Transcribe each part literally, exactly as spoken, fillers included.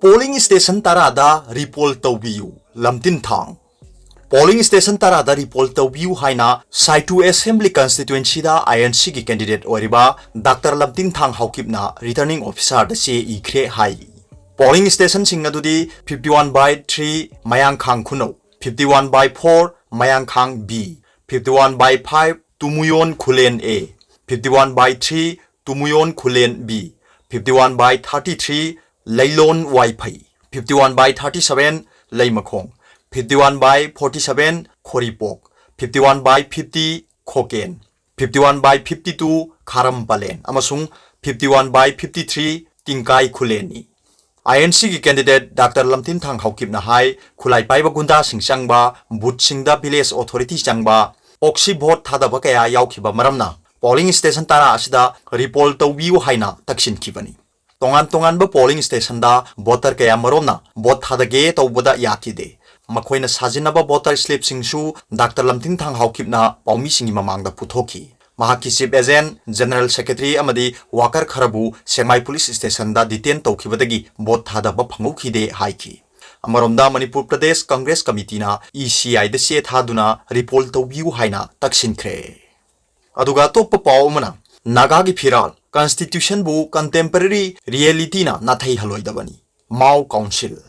Polling station ꯇꯔꯥꯗ report ꯇꯧꯕꯤꯌꯨ, ꯂꯝꯇꯤꯟꯊꯥꯡ꯫ Polling station ꯇꯔꯥꯗ report ꯇꯧꯕꯤꯌꯨ ꯍꯥꯏꯅ ꯁꯥꯏꯇꯨ Assembly Constituencyꯗ INCꯒꯤ candidate ꯑꯣꯏꯔꯤꯕ Doctor ꯂꯝꯇꯤꯟꯊꯥꯡ ꯍꯥꯎꯀꯤꯞꯅ Returning Officerꯗ ꯆꯦ ꯏꯈ꯭ꯔꯦ ꯍꯥꯏꯔꯤ꯫ Polling stationꯁꯤꯡ ꯑꯗꯨꯗꯤ fifty one by three Mayangkhang Khunou, fifty one by four Mayangkhang B, fifty one by five Tumuyon Khullen A, fifty one by three Tumuyon Khullen B, fifty one by thirty three Leilon Vaiphei, fifty one by thirty seven Leimakhong, fifty one by forty seven Khoripok, fifty one by fifty Khoken, fifty one by fifty two Kharam Palen ꯑꯃꯁꯨꯡ fifty one by fifty three Tingkai ꯈꯨꯂꯦꯟꯅꯤ꯫ INCꯒꯤ candidate Doctor Lamtinthang ꯍꯥꯎꯀꯤꯞꯅ ꯍꯥꯏ, ꯈꯨꯠꯂꯥꯏ ꯄꯥꯏꯕ ꯒꯨꯟꯗꯥꯁꯤꯡ ꯆꯪꯕ, ꯕꯨꯠꯁꯤꯡꯗ village authority ꯆꯪꯕ, proxy vote ꯊꯥꯗꯕ ꯀꯌꯥ ꯌꯥꯎꯈꯤꯕ ꯃꯔꯝꯅ polling station ꯇꯔꯥ ꯑꯁꯤꯗ report ꯇꯧꯕꯤꯌꯨ ꯍꯥꯏꯅ ꯇꯛꯁꯤꯟꯈꯤꯕꯅꯤ꯫ ꯇꯣꯉꯥꯟ ꯇꯣꯉꯥꯟꯕ polling stationꯗ voter ꯀꯌꯥ ꯃꯔꯣꯝꯅ vote ꯊꯥꯗꯒꯦ ꯇꯧꯕꯗ ꯌꯥꯈꯤꯗꯦ꯫ ꯃꯈꯣꯏꯅ ꯁꯥꯖꯤꯟꯅꯕ voter slipꯁꯤꯡꯁꯨ Doctor ꯂꯝꯇꯤꯟꯊꯥꯡ ꯍꯥꯎꯀꯤꯞꯅ ꯄꯥꯎꯃꯤꯁꯤꯡꯒꯤ ꯃꯃꯥꯡꯗ ꯄꯨꯊꯣꯛꯈꯤ꯫ ꯃꯍꯥꯛꯀꯤ chief agent, general secretary ꯑꯃꯗꯤ worker ꯈꯔꯕꯨ ꯁꯦꯛꯃꯥꯏ police stationꯗ detain ꯇꯧꯈꯤꯕꯗꯒꯤ vote ꯊꯥꯗꯕ ꯐꯪꯍꯧꯈꯤꯗꯦ ꯍꯥꯏꯈꯤ꯫ ꯑꯃꯔꯣꯝꯗ ꯃꯅꯤꯄꯨꯔ ꯄ꯭ꯔꯗꯦꯁ ꯀꯪꯒ꯭ꯔꯦꯁ ꯀꯃꯤꯇꯤꯅ ECIꯗ ꯆꯦ ꯊꯥꯗꯨꯅ report ꯇꯧꯕꯤꯌꯨ ꯍꯥꯏꯅ ꯇꯛꯁꯤꯟꯈ꯭ꯔꯦ꯫ ꯑꯗꯨꯒ ꯑꯇꯣꯞꯄ ꯄꯥꯎ ꯑꯃꯅ, ꯅꯥꯒꯥꯒꯤ ꯐꯤꯔꯥꯜ, constitutionꯕꯨ contemporary realityꯅ ꯅꯥꯊꯩꯍꯜꯂꯣꯏꯗꯕꯅꯤ, ꯃꯥꯎ council꯫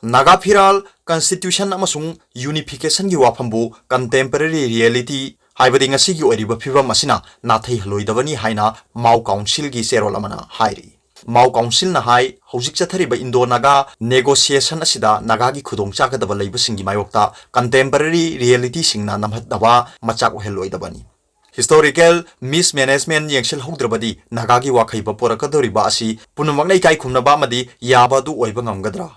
ꯅꯥꯒꯥ ꯐꯤꯔꯥꯜ, constitution ꯑꯃꯁꯨꯡ unificationꯒꯤ ꯋꯥꯐꯝꯕꯨ contemporary reality, ꯍꯥꯏꯕꯗꯤ ꯉꯁꯤꯒꯤ ꯑꯣꯏꯔꯤꯕ ꯐꯤꯕꯝ ꯑꯁꯤꯅ ꯅꯥꯊꯩꯍꯜꯂꯣꯏꯗꯕꯅꯤ ꯍꯥꯏꯅ ꯃꯥꯎ councilꯒꯤ ꯆꯦꯔꯣꯜ ꯑꯃꯅ ꯍꯥꯏꯔꯤ꯫ ꯃꯥꯎ councilꯅ ꯍꯥꯏ, ꯍꯧꯖꯤꯛ ꯆꯠꯊꯔꯤꯕ Indo-Naga negotiation ꯑꯁꯤꯗ ꯅꯥꯒꯥꯒꯤ ꯈꯨꯗꯣꯡꯆꯥꯒꯗꯕ ꯂꯩꯕꯁꯤꯡꯒꯤ ꯃꯥꯌꯣꯛꯇ contemporary realityꯁꯤꯡꯅ ꯅꯝꯍꯠꯅꯕ ꯃꯆꯥꯛ ꯑꯣꯏꯍꯜꯂꯣꯏꯗꯕꯅꯤ꯫ Historical mismanagement ꯌꯦꯡꯁꯤꯜꯍꯧꯗ꯭ꯔꯕꯗꯤ ꯅꯥꯒꯥꯒꯤ ꯋꯥꯈꯩꯕ ꯄꯣꯔꯛꯀꯗꯧꯔꯤꯕ ꯑꯁꯤ ꯄꯨꯝꯅꯃꯛꯅ ꯏꯀꯥꯏ ꯈꯨꯝꯅꯕ ꯑꯃꯗꯤ ꯌꯥꯕ ꯑꯗꯨ ꯑꯣꯏꯕ ꯉꯝꯒꯗ꯭ꯔꯥ?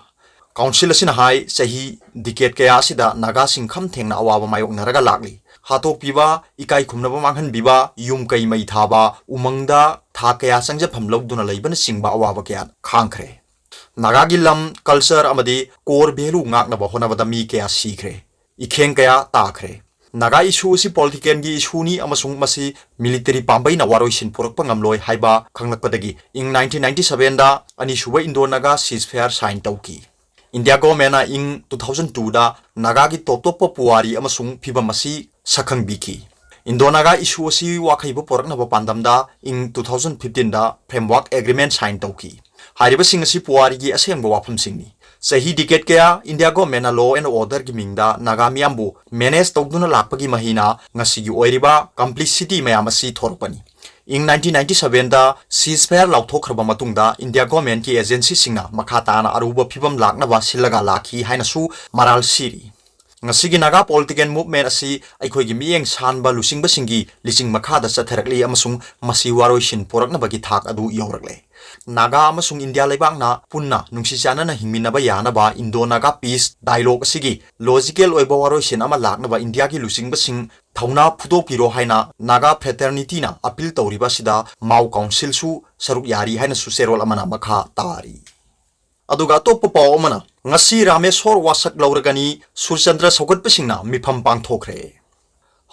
Council ꯑꯁꯤꯅ ꯍꯥꯏ, ꯆꯍꯤ decade ꯀꯌꯥ ꯑꯁꯤꯗ ꯅꯥꯒꯥꯁꯤꯡ ꯈꯝ ꯊꯦꯡꯅ ꯑꯋꯥꯕ ꯃꯥꯌꯣꯛꯅꯔꯒ ꯂꯥꯛꯂꯤ꯫ ꯍꯥꯠꯇꯣꯛꯄꯤꯕ, ꯏꯀꯥꯏ ꯈꯨꯝꯅꯕ ꯃꯥꯡꯍꯟꯕꯤꯕ, ꯌꯨꯝ ꯀꯩ ꯃꯩ ꯊꯥꯕ, ꯎꯃꯪꯗ ꯊꯥ ꯀꯌꯥ ꯆꯪꯖꯐꯝ ꯂꯧꯗꯨꯅ ꯂꯩꯕꯅꯆꯤꯡꯕ ꯑꯋꯥꯕ ꯀꯌꯥ ꯈꯥꯡꯈ꯭ꯔꯦ꯫ ꯅꯥꯒꯥꯒꯤ ꯂꯝ, culture ꯑꯃꯗꯤ core value ꯉꯥꯛꯅꯕ ꯍꯣꯠꯅꯕꯗ ꯃꯤ ꯀꯌꯥ ꯁꯤꯈ꯭ꯔꯦ, ꯏꯈꯦꯡ ꯀꯌꯥ ꯇꯥꯈ꯭ꯔꯦ꯫ ꯅꯥꯒꯥ issue ꯑꯁꯤ politicalꯒꯤ issueꯅꯤ ꯑꯃꯁꯨꯡ ꯃꯁꯤ military ꯄꯥꯝꯕꯩꯅ ꯋꯥꯔꯣꯏꯁꯤꯟ ꯄꯨꯔꯛꯄ ꯉꯝꯂꯣꯏ ꯍꯥꯏꯕ ꯈꯪꯂꯛꯄꯗꯒꯤ ꯏꯪ nineteen ninety sevenꯗ ꯑꯅꯤꯁꯨꯕ Indo-Naga ceasefire sign ꯇꯧꯈꯤ꯫ India governmentꯅ ꯏꯪ two thousand twoꯗ ꯅꯥꯒꯥꯒꯤ ꯇꯣꯞ ꯇꯣꯞꯄ ꯄꯨꯋꯥꯔꯤ ꯑꯃꯁꯨꯡ ꯐꯤꯕꯝ ꯑꯁꯤ ꯁꯛꯈꯪꯕꯤꯈꯤ꯫ Indo-Naga issue ꯑꯁꯤ ꯋꯥꯈꯩꯕ ꯄꯨꯔꯛꯅꯕ ꯄꯥꯟꯗꯝꯗ ꯏꯪ two thousand fifteenꯗ framework agreement sign ꯇꯧꯈꯤ꯫ ꯍꯥꯏꯔꯤꯕꯁꯤꯡ ꯑꯁꯤ ꯄꯨꯋꯥꯔꯤꯒꯤ ꯑꯁꯦꯡꯕ ꯋꯥꯐꯝꯁꯤꯡꯅꯤ꯫ ꯆꯍꯤ decade ꯀꯌꯥ India governmentꯅ law and orderꯒꯤ ꯃꯤꯡꯗ ꯅꯥꯒꯥ ꯃꯤꯌꯥꯝꯕꯨ manage ꯇꯧꯗꯨꯅ ꯂꯥꯛꯄꯒꯤ ꯃꯍꯩꯅ ꯉꯁꯤꯒꯤ ꯑꯣꯏꯔꯤꯕ complicity ꯃꯌꯥꯝ ꯑꯁꯤ ꯊꯣꯔꯛꯄꯅꯤ꯫ ꯏꯪ nineteen ninety sevenꯗ ceasefire ꯂꯥꯎꯊꯣꯛꯈ꯭ꯔꯕ ꯃꯇꯨꯡꯗ India governmentꯀꯤ agencyꯁꯤꯡꯅ ꯃꯈꯥ ꯇꯥꯅ ꯑꯔꯨꯕ ꯐꯤꯕꯝ ꯂꯥꯛꯅꯕ ꯁꯤꯜꯂꯒ ꯂꯥꯛꯈꯤ ꯍꯥꯏꯅꯁꯨ ꯃꯔꯥꯜ ꯁꯤꯔꯤ꯫ ꯉꯁꯤꯒꯤ ꯅꯥꯒꯥ political movement ꯑꯁꯤ ꯑꯩꯈꯣꯏꯒꯤ ꯃꯤꯠꯌꯦꯡ ꯁꯥꯟꯕ ꯂꯨꯆꯤꯡꯕꯁꯤꯡꯒꯤ ꯂꯤꯆꯤꯡ ꯃꯈꯥꯗ ꯆꯠꯊꯔꯛꯂꯤ ꯑꯃꯁꯨꯡ ꯃꯁꯤ ꯋꯥꯔꯣꯏꯁꯤꯟ ꯄꯨꯔꯛꯅꯕꯒꯤ ꯊꯥꯛ ꯑꯗꯨ ꯌꯧꯔꯛꯂꯦ꯫ ꯅꯥꯒꯥ ꯑꯃꯁꯨꯡ ꯏꯟꯗꯤꯌꯥ ꯂꯩꯕꯥꯛꯅ ꯄꯨꯟꯅ ꯅꯨꯡꯁꯤ ꯆꯥꯟꯅꯅ ꯍꯤꯡꯃꯤꯟꯅꯕ ꯌꯥꯅꯕ Indo-Naga peace dialogue ꯑꯁꯤꯒꯤ logical ꯑꯣꯏꯕ ꯋꯥꯔꯣꯏꯁꯤꯟ ꯑꯃ ꯂꯥꯛꯅꯕ ꯏꯟꯗꯤꯌꯥꯒꯤ ꯂꯨꯆꯤꯡꯕꯁꯤꯡ ꯊꯧꯅꯥ ꯐꯨꯗꯣꯛꯄꯤꯔꯣ ꯍꯥꯏꯅ ꯅꯥꯒꯥ fraternityꯅ appeal ꯇꯧꯔꯤꯕ ꯑꯁꯤꯗ ꯃꯥꯎ councilꯁꯨ ꯁꯔꯨꯛ ꯌꯥꯔꯤ ꯍꯥꯏꯅꯁꯨ ꯆꯦꯔꯣꯜ ꯑꯃꯅ ꯃꯈꯥ ꯇꯥꯔꯤ꯫ ꯑꯗꯨꯒ ꯑꯇꯣꯞꯄ ꯄꯥꯎ ꯑꯃꯅ, ꯉꯁꯤ ꯔꯥꯃꯦꯁꯣꯔ ꯋꯥꯁꯛ ꯂꯧꯔꯒꯅꯤ, ꯁꯨꯔꯆꯟꯗ꯭ꯔ ꯁꯧꯒꯠꯄꯁꯤꯡꯅ ꯃꯤꯐꯝ ꯄꯥꯡꯊꯣꯛꯈ꯭ꯔꯦ꯫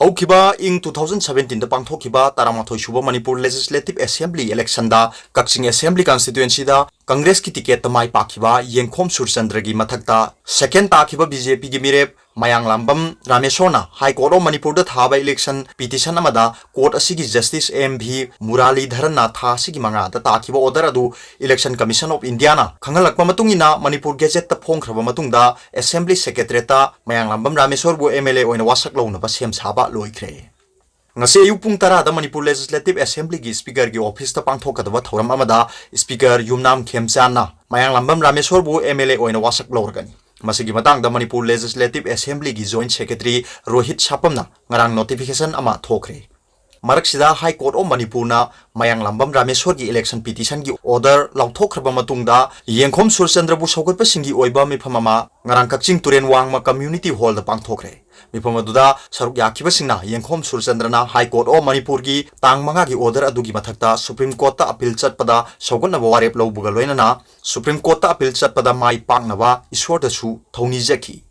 ꯍꯧꯈꯤꯕ ꯏꯪ two thousand seventeenꯗ ꯄꯥꯡꯊꯣꯛꯈꯤꯕ ꯇꯔꯥꯃꯥꯊꯣꯏ ꯁꯨꯕ ꯃꯅꯤꯄꯨꯔ Legislative Assembly electionꯗ ꯀꯛꯆꯤꯡ Assembly constituencyꯗ Congressꯀꯤ ticketꯇ ꯃꯥꯏ ꯄꯥꯛꯈꯤꯕ ꯌꯦꯡꯈꯣꯝ ꯁꯨꯔꯆꯟꯗ꯭ꯔꯒꯤ ꯃꯊꯛꯇ second ꯇꯥꯈꯤꯕ BJPꯒꯤ ꯃꯤꯔꯦꯞ ꯃꯌꯥꯡꯂꯥꯝꯕꯝ ꯔꯥꯃꯦꯁꯣꯔꯅ High Court of ꯃꯅꯤꯄꯨꯔꯗ ꯊꯥꯕ election petition ꯑꯃꯗ court ꯑꯁꯤꯒꯤ Justice M V ꯃꯨꯔꯥꯂꯤꯙꯔꯟꯅ ꯊꯥ ꯑꯁꯤꯒꯤ ꯃꯉꯥꯗ ꯇꯥꯈꯤꯕ order ꯑꯗꯨ Election Commission of Indiaꯅ ꯈꯪꯍꯜꯂꯛꯄ ꯃꯇꯨꯡ ꯏꯟꯅ ꯃꯅꯤꯄꯨꯔ Gazetteꯇ ꯐꯣꯡꯈ꯭ꯔꯕ ꯃꯇꯨꯡꯗ Assembly Secretariatꯇ ꯃꯌꯥꯡꯂꯥꯝꯕꯝ ꯔꯥꯃꯦꯁꯣꯔꯕꯨ MLA ꯑꯣꯏꯅ ꯋꯥꯁꯛ ꯂꯧꯅꯕ ꯁꯦꯝ ꯁꯥꯕ ꯂꯣꯏꯈ꯭ꯔꯦ꯫ ꯉꯁꯤ ꯑꯌꯨꯛ ꯄꯨꯡ ꯇꯔꯥꯗ ꯃꯅꯤꯄꯨꯔ Legislative Assemblyꯒꯤ Speakerꯒꯤ officeꯇ ꯄꯥꯡꯊꯣꯛꯀꯗꯕ ꯊꯧꯔꯝ ꯑꯃꯗ Speaker ꯌꯨꯝꯅꯥꯝ ꯈꯦꯝꯆꯥꯟꯅ ꯃꯌꯥꯡꯂꯥꯝꯕꯝ ꯔꯥꯃꯦꯁꯣꯔꯕꯨ MLA ꯑꯣꯏꯅ ꯋꯥꯁꯛ ꯂꯧꯔꯒꯅꯤ꯫ ꯃꯁꯤꯒꯤ ꯃꯇꯥꯡꯗ Manipur Legislative Assemblyꯒꯤ Joint Secretary Rohit ꯁꯥꯄꯝꯅ ꯉꯔꯥꯡ notification ꯑꯃ ꯊꯣꯛꯈ꯭ꯔꯦ꯫ ꯃꯔꯛꯁꯤꯗ High Court of ꯃꯅꯤꯄꯨꯔꯅ ꯃꯌꯥꯡꯂꯥꯝꯕꯝ ꯔꯥꯃꯦꯁꯣꯔꯒꯤ election petitionꯒꯤ order ꯂꯥꯎꯊꯣꯛꯈ꯭ꯔꯕ ꯃꯇꯨꯡꯗ ꯌꯦꯡꯈꯣꯝ ꯁꯨꯔꯆꯟꯗ꯭ꯔꯕꯨ ꯁꯧꯒꯠꯄꯁꯤꯡꯒꯤ ꯑꯣꯏꯕ ꯃꯤꯐꯝ ꯑꯃ ꯉꯔꯥꯡ ꯀꯛꯆꯤꯡ ꯇꯨꯔꯦꯟ ꯋꯥꯡꯃ community hallꯗ ꯄꯥꯡꯊꯣꯛꯈ꯭ꯔꯦ꯫ ꯃꯤꯐꯝ ꯑꯗꯨꯗ ꯁꯔꯨꯛ ꯌꯥꯈꯤꯕꯁꯤꯡꯅ ꯌꯦꯡꯈꯣꯝ ꯁꯨꯔꯆꯟꯗ꯭ꯔꯅ High Court of ꯃꯅꯤꯄꯨꯔꯒꯤ ꯇꯥꯡ ꯃꯉꯥꯒꯤ order ꯑꯗꯨꯒꯤ ꯃꯊꯛꯇ Supreme Courtꯇ appeal ꯆꯠꯄꯗ ꯁꯧꯒꯠꯅꯕ ꯋꯥꯔꯦꯞ ꯂꯧꯕꯒ ꯂꯣꯏꯅꯅ Supreme Courtꯇ appeal ꯆꯠꯄꯗ ꯃꯥꯏ ꯄꯥꯛꯅꯕ ꯏꯁ꯭ꯋꯔꯗꯁꯨ ꯊꯧꯅꯤꯖꯈꯤ꯫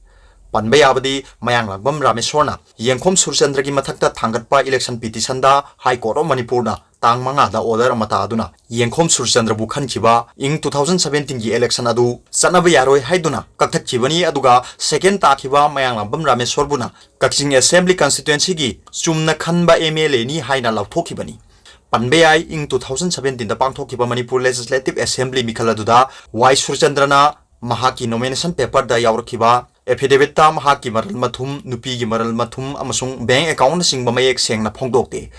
ꯄꯟꯕ ꯌꯥꯕꯗꯤ ꯃꯌꯥꯡꯂꯥꯡꯕꯝ ꯔꯥꯃꯦꯁꯣꯔꯅ ꯌꯦꯡꯈꯣꯝ ꯁꯨꯔꯆꯟꯗ꯭ꯔꯒꯤ ꯃꯊꯛꯇ ꯊꯥꯡꯒꯠꯄ election petitionꯗ High Court of ꯃꯅꯤꯄꯨꯔꯅ ꯇꯥꯡ ꯃꯉꯥꯗ order ꯑꯃ ꯇꯥꯗꯨꯅ ꯌꯦꯡꯈꯣꯝ ꯁꯨꯔꯆꯟꯗ꯭ꯔꯕꯨ ꯈꯟꯈꯤꯕ ꯏꯪ two thousand seventeenꯒꯤ election ꯑꯗꯨ ꯆꯠꯅꯕ ꯌꯥꯔꯣꯏ ꯍꯥꯏꯗꯨꯅ ꯀꯛꯊꯠꯈꯤꯕꯅꯤ꯫ ꯑꯗꯨꯒ second ꯇꯥꯈꯤꯕ ꯃꯌꯥꯡꯂꯥꯡꯕꯝ ꯔꯥꯃꯦꯁꯣꯔꯕꯨꯅ ꯀꯛꯆꯤꯡ Assembly Constituencyꯒꯤ ꯆꯨꯝꯅ ꯈꯟꯕ MLAꯅꯤ ꯍꯥꯏꯅ ꯂꯥꯎꯊꯣꯛꯈꯤꯕꯅꯤ꯫ ꯄꯟꯕ ꯌꯥꯏ, ꯏꯪ two thousand seventeenꯗ ꯄꯥꯡꯊꯣꯛꯈꯤꯕ ꯃꯅꯤꯄꯨꯔ Legislative Assembly ꯃꯤꯈꯜ ꯑꯗꯨꯗ ꯋꯥꯏ ꯁꯨꯔꯆꯟꯗ꯭ꯔꯅ ꯃꯍꯥꯛꯀꯤ nomination paperꯗ ꯌꯥꯎꯔꯛꯈꯤꯕ affidavitꯇ ꯃꯍꯥꯛꯀꯤ ꯃꯔꯜ ꯃꯊꯨꯝ, ꯅꯨꯄꯤꯒꯤ ꯃꯔꯜ ꯃꯊꯨꯝ ꯑꯃꯁꯨꯡ bank accountꯅꯆꯤꯡꯕ ꯃꯌꯦꯛ ꯁꯦꯡꯅ ꯐꯣꯡꯗꯣꯛꯇꯦ꯫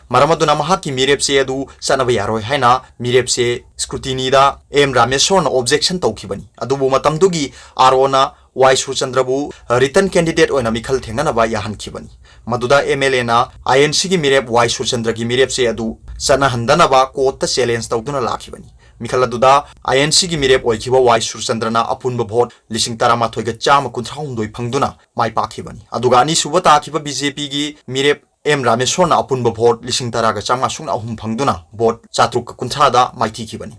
ꯃꯔꯝ ꯑꯗꯨꯅ ꯃꯍꯥꯛꯀꯤ ꯃꯤꯔꯦꯞ ꯆꯦ ꯑꯗꯨ ꯆꯠꯅꯕ ꯌꯥꯔꯣꯏ ꯍꯥꯏꯅ ꯃꯤꯔꯦꯞ ꯆꯦ scrutinyꯗ ꯑꯦꯝ ꯔꯥꯃꯦꯁꯣꯔꯅ objection ꯇꯧꯈꯤꯕꯅꯤ꯫ ꯑꯗꯨꯕꯨ ꯃꯇꯝꯗꯨꯒꯤ ROꯅ ꯋꯥꯏ ꯁꯨꯔꯆꯟꯗ꯭ꯔꯕꯨ written candidate ꯑꯣꯏꯅ ꯃꯤꯈꯜ ꯊꯦꯡꯅꯅꯕ ꯌꯥꯍꯟꯈꯤꯕꯅꯤ꯫ ꯃꯗꯨꯗ MLAꯅ INCꯒꯤ ꯃꯤꯔꯦꯞ ꯋꯥꯏ ꯁꯨꯔꯆꯟꯗ꯭ꯔꯒꯤ ꯃꯤꯔꯦꯞ ꯆꯦ ꯑꯗꯨ ꯆꯠꯅꯍꯟꯗꯅꯕ courtꯇ challenge ꯇꯧꯗꯨꯅ ꯂꯥꯛꯈꯤꯕꯅꯤ꯫ ꯃꯤꯈꯜ ꯑꯗꯨꯗ INCꯒꯤ ꯃꯤꯔꯦꯞ ꯑꯣꯏꯈꯤꯕ ꯋꯥꯏ ꯁꯨꯔꯆꯟꯗ꯭ꯔꯅ ꯑꯄꯨꯟꯕ vote ꯂꯤꯁꯤꯡ ꯇꯔꯥꯃꯥꯊꯣꯏꯒ ꯆꯥꯝꯃ ꯀꯨꯟꯊ꯭ꯔꯥ ꯍꯨꯝꯗꯣꯏ ꯐꯪꯗꯨꯅ ꯃꯥꯏ ꯄꯥꯛꯈꯤꯕꯅꯤ꯫ ꯑꯗꯨꯒ ꯑꯅꯤꯁꯨꯕ ꯇꯥꯈꯤꯕ BJPꯒꯤ ꯃꯤꯔꯦꯞ ꯑꯦꯝ ꯔꯥꯃꯦꯁꯣꯔꯅ ꯑꯄꯨꯟꯕ vote ꯂꯤꯁꯤꯡ ꯇꯔꯥꯒ ꯆꯥꯝꯃꯉꯥ ꯁꯨꯞꯅ ꯑꯍꯨꯝ ꯐꯪꯗꯨꯅ vote ꯆꯥꯇ꯭ꯔꯨꯛꯀ ꯀꯨꯟꯊ꯭ꯔꯥꯗ ꯃꯥꯏꯊꯤꯈꯤꯕꯅꯤ꯫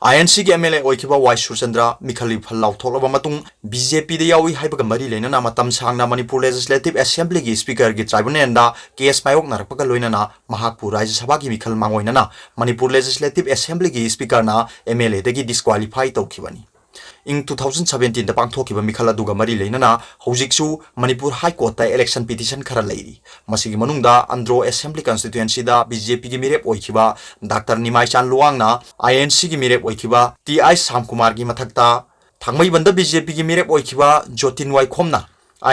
INCꯒꯤ MLA ꯑꯣꯏꯈꯤꯕ ꯋꯥꯏ ꯁꯨꯔꯆꯟꯗ꯭ꯔ ꯃꯤꯈꯜꯒꯤ ꯐꯜ ꯂꯥꯎꯊꯣꯛꯂꯕ ꯃꯇꯨꯡ BJPꯗ ꯌꯥꯎꯏ ꯍꯥꯏꯕꯒ ꯃꯔꯤ ꯂꯩꯅꯅ ꯃꯇꯝ ꯁꯥꯡꯅ ꯃꯅꯤꯄꯨꯔ Legislative Assemblyꯒꯤ Speakerꯒꯤ tribunalꯗ case ꯃꯥꯌꯣꯛꯅꯔꯛꯄꯒ ꯂꯣꯏꯅꯅ ꯃꯍꯥꯛꯄꯨ ꯔꯥꯖ꯭ꯌ ꯁꯚꯥꯒꯤ ꯃꯤꯈꯜ ꯃꯥꯡꯑꯣꯏꯅꯅ ꯃꯅꯤꯄꯨꯔ Legislative Assemblyꯒꯤ Speakerꯅ MLAꯗꯒꯤ disqualify ꯇꯧꯈꯤꯕꯅꯤ꯫ ꯏꯪ two thousand seventeenꯗ ꯄꯥꯡꯊꯣꯛꯈꯤꯕ ꯃꯤꯈꯜ ꯑꯗꯨꯒ ꯃꯔꯤ ꯂꯩꯅꯅ ꯍꯧꯖꯤꯛꯁꯨ ꯃꯅꯤꯄꯨꯔ High Courtꯇ election petition ꯈꯔ ꯂꯩꯔꯤ꯫ ꯃꯁꯤꯒꯤ ꯃꯅꯨꯡꯗ ꯑꯟꯗ꯭ꯔꯣ Assembly Constituencyꯗ BJPꯒꯤ ꯃꯤꯔꯦꯞ ꯑꯣꯏꯈꯤꯕ ꯗꯥꯛꯇꯔ ꯅꯤꯃꯥꯏꯆꯥꯟ ꯂꯨꯋꯥꯡꯅ INCꯒꯤ ꯃꯤꯔꯦꯞ ꯑꯣꯏꯈꯤꯕ ꯇꯤ ꯑꯥꯏ ꯁꯥꯝꯀꯨꯃꯥꯔꯒꯤ ꯃꯊꯛꯇ, ꯊꯥꯡꯃꯩꯕꯟꯗ BJPꯒꯤ ꯃꯤꯔꯦꯞ ꯑꯣꯏꯈꯤꯕ ꯖꯣꯇꯤꯟ ꯋꯥꯏꯈꯣꯝꯅ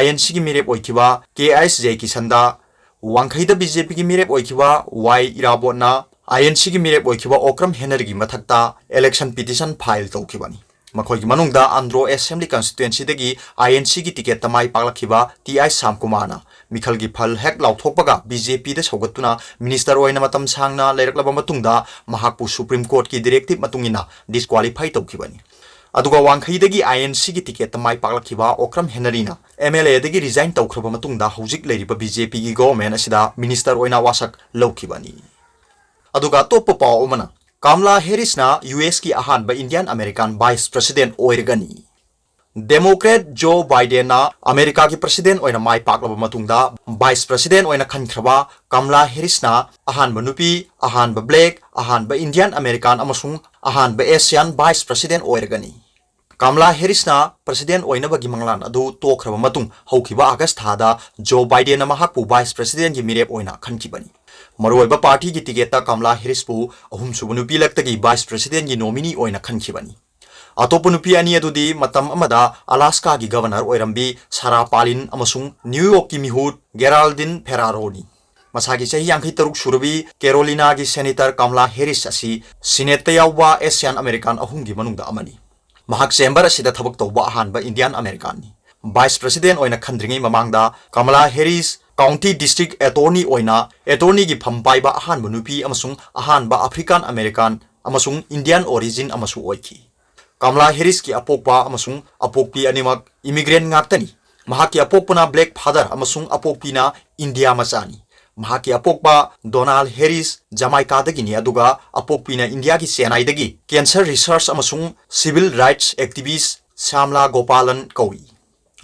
INCꯒꯤ ꯃꯤꯔꯦꯞ ꯑꯣꯏꯈꯤꯕ ꯀꯦ ꯑꯥꯏ ꯖꯦ ꯀꯤꯁꯟꯗ, ꯋꯥꯡꯈꯩꯗ BJPꯒꯤ ꯃꯤꯔꯦꯞ ꯑꯣꯏꯈꯤꯕ ꯋꯥꯏ ꯏꯔꯥꯕꯣꯠꯅ INCꯒꯤ ꯃꯤꯔꯦꯞ ꯑꯣꯏꯈꯤꯕ ꯑꯣꯀ꯭ꯔꯝ ꯍꯦꯅꯔꯤꯒꯤ ꯃꯊꯛꯇ election petition file ꯇꯧꯈꯤꯕꯅꯤ꯫ ꯃꯈꯣꯏꯒꯤ ꯃꯅꯨꯡꯗ ꯑꯟꯗ꯭ꯔꯣ Assembly Constituencyꯗꯒꯤ INCꯒꯤ ticketꯇ ꯃꯥꯏ ꯄꯥꯛꯂꯛꯈꯤꯕ ꯇꯤ ꯑꯥꯏ ꯁꯥꯝꯀꯨꯃꯥꯔꯅ ꯃꯤꯈꯜꯒꯤ ꯐꯜ ꯍꯦꯛ ꯂꯥꯎꯊꯣꯛꯄꯒ BJPꯗ ꯁꯧꯒꯠꯇꯨꯅ minister ꯑꯣꯏꯅ ꯃꯇꯝ ꯁꯥꯡꯅ ꯂꯩꯔꯛꯂꯕ ꯃꯇꯨꯡꯗ ꯃꯍꯥꯛꯄꯨ Supreme Courtꯀꯤ directive ꯃꯇꯨꯡ ꯏꯟꯅ disqualify ꯇꯧꯈꯤꯕꯅꯤ꯫ ꯑꯗꯨꯒ ꯋꯥꯡꯈꯩꯗꯒꯤ INCꯒꯤ ticketꯇ ꯃꯥꯏ ꯄꯥꯛꯂꯛꯈꯤꯕ ꯑꯣꯀ꯭ꯔꯝ ꯍꯦꯅꯔꯤꯅ MLAꯗꯒꯤ resign ꯇꯧꯈ꯭ꯔꯕ ꯃꯇꯨꯡꯗ ꯍꯧꯖꯤꯛ ꯂꯩꯔꯤꯕ BJPꯒꯤ government ꯑꯁꯤꯗ minister ꯑꯣꯏꯅ ꯋꯥꯁꯛ ꯂꯧꯈꯤꯕꯅꯤ꯫ ꯑꯗꯨꯒ ꯑꯇꯣꯞꯄ ꯄꯥꯎ ꯑꯃꯅ, ꯀꯥꯝꯂꯥ ꯍꯦꯔꯤꯁꯅ USꯀꯤ ꯑꯍꯥꯟꯕ Indian American Vice President ꯑꯣꯏꯔꯒꯅꯤ꯫ Democrat Joe Bidenꯅ ꯑꯃꯦꯔꯤꯀꯥꯒꯤ President ꯑꯣꯏꯅ ꯃꯥꯏ ꯄꯥꯛꯂꯕ ꯃꯇꯨꯡꯗ Vice President ꯑꯣꯏꯅ ꯈꯟꯈ꯭ꯔꯕ ꯀꯝꯂꯥ ꯍꯦꯔꯤꯁꯅ ꯑꯍꯥꯟꯕ ꯅꯨꯄꯤ, ꯑꯍꯥꯟꯕ Black, ꯑꯍꯥꯟꯕ Indian American ꯑꯃꯁꯨꯡ ꯑꯍꯥꯟꯕ Asian Vice President ꯑꯣꯏꯔꯒꯅꯤ꯫ ꯀꯝꯂꯥ ꯍꯦꯔꯤꯁꯅ President ꯑꯣꯏꯅꯕꯒꯤ ꯃꯪꯂꯥꯟ ꯑꯗꯨ ꯇꯣꯛꯈ꯭ꯔꯕ ꯃꯇꯨꯡ, ꯍꯧꯈꯤꯕ August ꯊꯥꯗ Joe Bidenꯅ ꯃꯍꯥꯛꯄꯨ Vice Presidentꯀꯤ ꯃꯤꯔꯦꯞ ꯑꯣꯏꯅ ꯈꯟꯈꯤꯕꯅꯤ꯫ ꯃꯔꯨꯑꯣꯏꯕ partyꯒꯤ ticketꯇ ꯀꯝꯂꯥ ꯍꯦꯔꯤꯁꯄꯨ ꯑꯍꯨꯝꯁꯨꯕ ꯅꯨꯄꯤ ꯂꯛꯇꯒꯤ Vice Presidentꯀꯤ nominee ꯑꯣꯏꯅ ꯈꯟꯈꯤꯕꯅꯤ꯫ ꯑꯇꯣꯞꯄ ꯅꯨꯄꯤ ꯑꯅꯤ ꯑꯗꯨꯗꯤ ꯃꯇꯝ ꯑꯃꯗ Alaskaꯒꯤ Governor ꯑꯣꯏꯔꯝꯕꯤ Sarah Palin ꯑꯃꯁꯨꯡ New Yorkꯀꯤ ꯃꯤꯍꯨꯠ Geraldine Ferraroꯅꯤ꯫ ꯃꯁꯥꯒꯤ ꯆꯍꯤ ꯌꯥꯡꯈꯩ ꯇꯔꯨꯛ ꯁꯨꯔꯕꯤ Carolinaꯒꯤ Senator ꯀꯝꯂꯥ ꯍꯦꯔꯤꯁ ꯑꯁꯤ Senateꯇ ꯌꯥꯎꯕ Asian American ꯑꯍꯨꯝꯒꯤ ꯃꯅꯨꯡꯗ ꯑꯃꯅꯤ꯫ ꯃꯍꯥꯛ chamber ꯑꯁꯤꯗ ꯊꯕꯛ ꯇꯧꯕ ꯑꯍꯥꯟꯕ Indian Americanꯅꯤ꯫ Vice President ꯑꯣꯏꯅ ꯈꯟꯗ꯭ꯔꯤꯉꯩ ꯃꯃꯥꯡꯗ ꯀꯃꯂꯥ ꯍꯦꯔꯤꯁ County District Attorney ꯑꯣꯏꯅ attorneyꯒꯤ ꯐꯝ ꯄꯥꯏꯕ ꯑꯍꯥꯟꯕ ꯅꯨꯄꯤ ꯑꯃꯁꯨꯡ ꯑꯍꯥꯟꯕ African American ꯑꯃꯁꯨꯡ Indian origin ꯑꯃꯁꯨ ꯑꯣꯏꯈꯤ꯫ ꯀꯃꯂꯥ ꯍꯦꯔꯤꯁꯀꯤ ꯑꯄꯣꯛꯄ ꯑꯃꯁꯨꯡ ꯑꯄꯣꯛꯄꯤ ꯑꯅꯤꯃꯛ immigrant ꯉꯥꯛꯇꯅꯤ꯫ ꯃꯍꯥꯛꯀꯤ ꯑꯄꯣꯛꯄꯅ Black father ꯑꯃꯁꯨꯡ ꯑꯄꯣꯛꯄꯤꯅ ꯏꯟꯗꯤꯌꯥ ꯃꯆꯥꯅꯤ꯫ ꯃꯍꯥꯛꯀꯤ ꯑꯄꯣꯛꯄ ꯗꯣꯅꯥꯜ ꯍꯦꯔꯤꯁ ꯖꯃꯥꯏꯀꯥꯗꯒꯤꯅꯤ, ꯑꯗꯨꯒ ꯑꯄꯣꯛꯄꯤꯅ ꯏꯟꯗꯤꯌꯥꯒꯤ ꯆꯦꯟꯅꯥꯏꯗꯒꯤ cancer research ꯑꯃꯁꯨꯡ civil rights activist ꯁ꯭ꯌꯥꯝꯂꯥ ꯒꯣꯄꯥꯂꯟ ꯀꯧꯏ꯫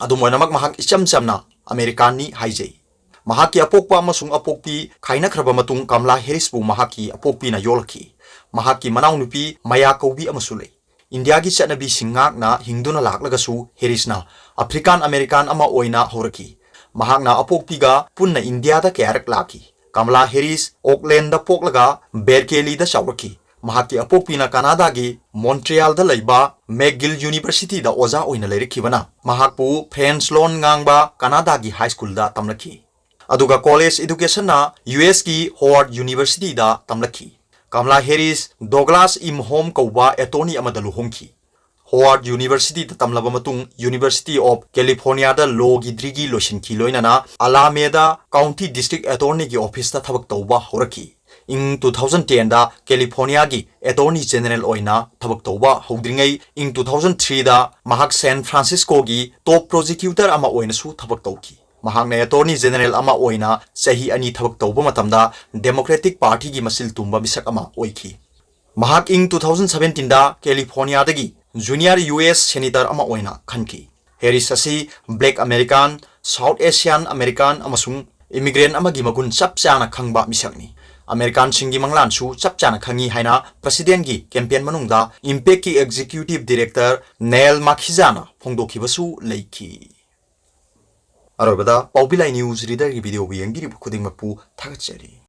ꯑꯗꯨꯝ ꯑꯣꯏꯅꯃꯛ, ꯃꯍꯥꯛ ꯏꯆꯝ ꯆꯝꯅ Americanꯅꯤ ꯍꯥꯏꯖꯩ꯫ ꯃꯍꯥꯛꯀꯤ ꯑꯄꯣꯛꯄ ꯑꯃꯁꯨꯡ ꯑꯄꯣꯛꯄꯤ ꯈꯥꯏꯅꯈ꯭ꯔꯕ ꯃꯇꯨꯡ, ꯀꯃꯂꯥ ꯍꯦꯔꯤꯁꯄꯨ ꯃꯍꯥꯛꯀꯤ ꯑꯄꯣꯛꯄꯤꯅ ꯌꯣꯛꯂꯛꯈꯤ꯫ ꯃꯍꯥꯛꯀꯤ ꯃꯅꯥꯎꯅꯨꯄꯤ ꯃꯌꯥ ꯀꯧꯕꯤ ꯑꯃꯁꯨ ꯂꯩ꯫ ꯏꯟꯗꯤꯌꯥꯒꯤ ꯆꯠꯅꯕꯤꯁꯤꯡ ꯉꯥꯛꯅ ꯍꯤꯡꯗꯨꯅ ꯂꯥꯛꯂꯒꯁꯨ, ꯍꯦꯔꯤꯁꯅ African American ꯑꯃ ꯑꯣꯏꯅ ꯍꯧꯔꯛꯈꯤ꯫ ꯃꯍꯥꯛꯅ ꯑꯄꯣꯛꯄꯤꯒ ꯄꯨꯟꯅ ꯏꯟꯗꯤꯌꯥꯗ ꯀꯌꯥꯔꯛ ꯂꯥꯛꯈꯤ꯫ ꯀꯃꯂꯥ ꯍꯦꯔꯤꯁ ꯑꯣꯛꯂꯦꯟꯗ ꯄꯣꯛꯂꯒ ꯕꯦꯔꯀꯦꯂꯤꯗ ꯆꯥꯎꯔꯛꯈꯤ꯫ ꯃꯍꯥꯛꯀꯤ ꯑꯄꯣꯛꯄꯤꯅ ꯀꯅꯥꯗꯥꯒꯤ ꯃꯣꯟꯇ꯭ꯔꯤꯌꯥꯜꯗ ꯂꯩꯕ McGill Universityꯗ ꯑꯣꯖꯥ ꯑꯣꯏꯅ ꯂꯩꯔꯛꯈꯤꯕꯅ ꯃꯍꯥꯛꯄꯨ French ꯂꯣꯟ ꯉꯥꯡꯕ ꯀꯅꯥꯗꯥꯒꯤ high schoolꯗ ꯇꯝꯂꯛꯈꯤ꯫ ꯑꯗꯨꯒ college educationꯅ USꯀꯤ Howard Universityꯗ ꯇꯝꯂꯛꯈꯤ꯫ Kamala ꯍꯦꯔꯤꯁ Douglas M. Home ꯀꯧꯕ attorney ꯑꯃꯗ ꯂꯨꯍꯣꯡꯈꯤ꯫ Howard Universityꯗ ꯇꯝꯂꯕ ꯃꯇꯨꯡ, University of Californiaꯗ lawꯒꯤ degree ꯂꯣꯏꯁꯤꯟꯈꯤ, ꯂꯣꯏꯅꯅ Alameda County District Attorneyꯒꯤ officeꯇ ꯊꯕꯛ ꯇꯧꯕ ꯍꯧꯔꯛꯈꯤ꯫ ꯏꯪ two thousand tenꯗ Californiaꯒꯤ Attorney General ꯑꯣꯏꯅ ꯊꯕꯛ ꯇꯧꯕ ꯍꯧꯗ꯭ꯔꯤꯉꯩ, ꯏꯪ two thousand threeꯗ ꯃꯍꯥꯛ San Franciscoꯒꯤ top prosecutor ꯑꯃ ꯑꯣꯏꯅꯁꯨ ꯊꯕꯛ ꯇꯧꯈꯤ꯫ ꯃꯍꯥꯛꯅ Attorney General ꯑꯃ ꯑꯣꯏꯅ ꯆꯍꯤ ꯑꯅꯤ ꯊꯕꯛ ꯇꯧꯕ ꯃꯇꯝꯗ Democratic Partyꯒꯤ ꯃꯆꯤꯜ ꯇꯨꯝꯕ ꯃꯤꯁꯛ ꯑꯃ ꯑꯣꯏꯈꯤ꯫ ꯃꯍꯥꯛ ꯏꯪ two thousand seventeenꯗ Californiaꯗꯒꯤ Junior U S Senator ꯑꯃ ꯑꯣꯏꯅ ꯈꯟꯈꯤ꯫ ꯍꯦꯔꯤꯁ ꯑꯁꯤ Black American, South Asian American ꯑꯃꯁꯨꯡ immigrant ꯑꯃꯒꯤ ꯃꯒꯨꯟ ꯆꯞ ꯆꯥꯅ ꯈꯪꯕ ꯃꯤꯁꯛꯅꯤ꯫ ꯑꯃꯦꯔꯤꯀꯥꯟꯁꯤꯡꯒꯤ ꯃꯪꯂꯥꯟꯁꯨ ꯆꯞ ꯆꯥꯅ ꯈꯪꯏ ꯍꯥꯏꯅ Presidentꯀꯤ campaign ꯃꯅꯨꯡꯗ IMPACꯀꯤ Executive Director Neil Makhija ꯅ ꯐꯣꯡꯗꯣꯛꯈꯤꯕꯁꯨ ꯂꯩꯈꯤ꯫ ꯑꯔꯣꯏꯕꯗ ꯄꯥꯎꯕꯤꯂꯥꯏ News Readerꯒꯤ videoꯕꯨ ꯌꯦꯡꯕꯤꯔꯤꯕ ꯈꯨꯗꯤꯡꯃꯛꯄꯨ ꯊꯥꯒꯠꯆꯔꯤ꯫